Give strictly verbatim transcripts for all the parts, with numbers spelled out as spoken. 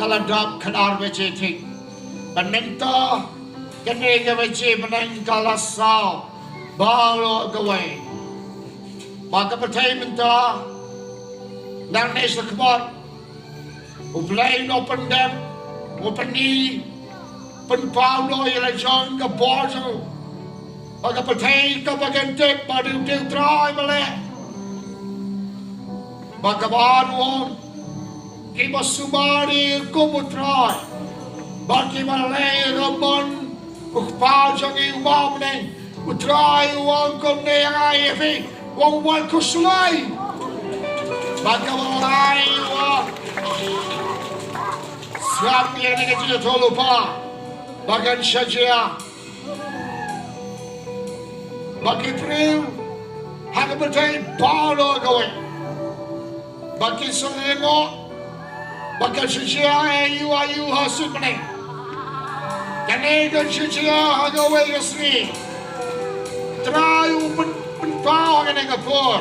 la dap khatar baje thik. Ban mynta kane ka baje bneng ka la saw baroh kawei. Ba ka pyrthei mynta nangne shakhmat U Blei u nongpyndep, u pyni, pynpaw noh ïa la jong ka bor jong u. Ba ka pyrthei kaba kan tip ba dei U Trai ba leh. Ba kaba ruh ong, kiba sumar ïa ka hukum U Trai, ba kiba leh ïa ka mon U Kpa jong ngi uba ha bneng. U Trai u ong kumne ïa nga ïa phi, u ong wat khuslai. Ba kaba lai u ong, sngap ïa kane ka jingïathuhlypa ba kan sa jia. Ba ki briew ha ka pyrthei baroh kawei ba kin sa lyngngoh ba kan sa jia ha ïu ha ïu ha suiñ bneng. Kane kan sa jia ha kawei ka sngi. Trai u pyn, pynpaw ha kane ka por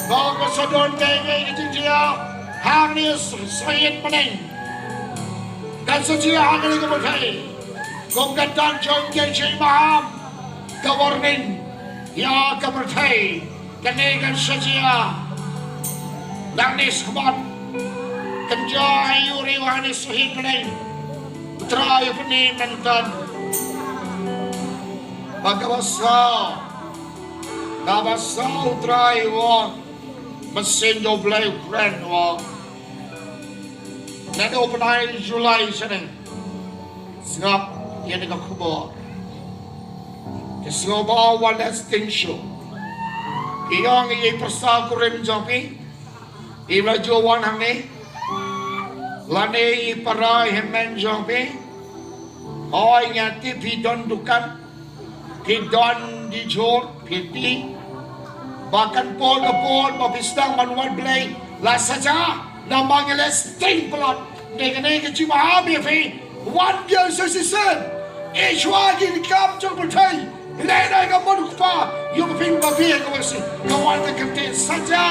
ba kan sa don kaei kaei ka jingjia hangne sa, sa ïit bneng. Kan sa jia ha kane ka pyrthei kum ka dak jong ka jingmaham, ka warning ïa ka pyrthei. Kane kan sa jia nangne shakhmat. Kan jia ha ïu ruh hangne sa ïit bneng. U Trai u pyni mynta ba kaba saw, kaba saw U Trai u ong, mynsiem jong U Blei u kren u ong. Naduh u bnai July shaneng, sngap ïa kane ka khubor. Ki sngewbha wan leh sting shuh. Ki ong ïa i pyrsa kurim jong phi, i ba la ju wan hangne, lane i para i hynmen jong phi. Hooid, nga tip phi don dukan, phi don dijur, phi tip ba kan por ka por ba phi sdang ban wad Blei la saja, namar ngi leh sting palat. Dei kane ka jingmaham ïa phi, wan biang sa shisien. Ïa shuwa ki kam jong pyrthei, leh da ka mon U Kpa, ïoh phi ba phi ka wasi ka wan ka kynthei saja.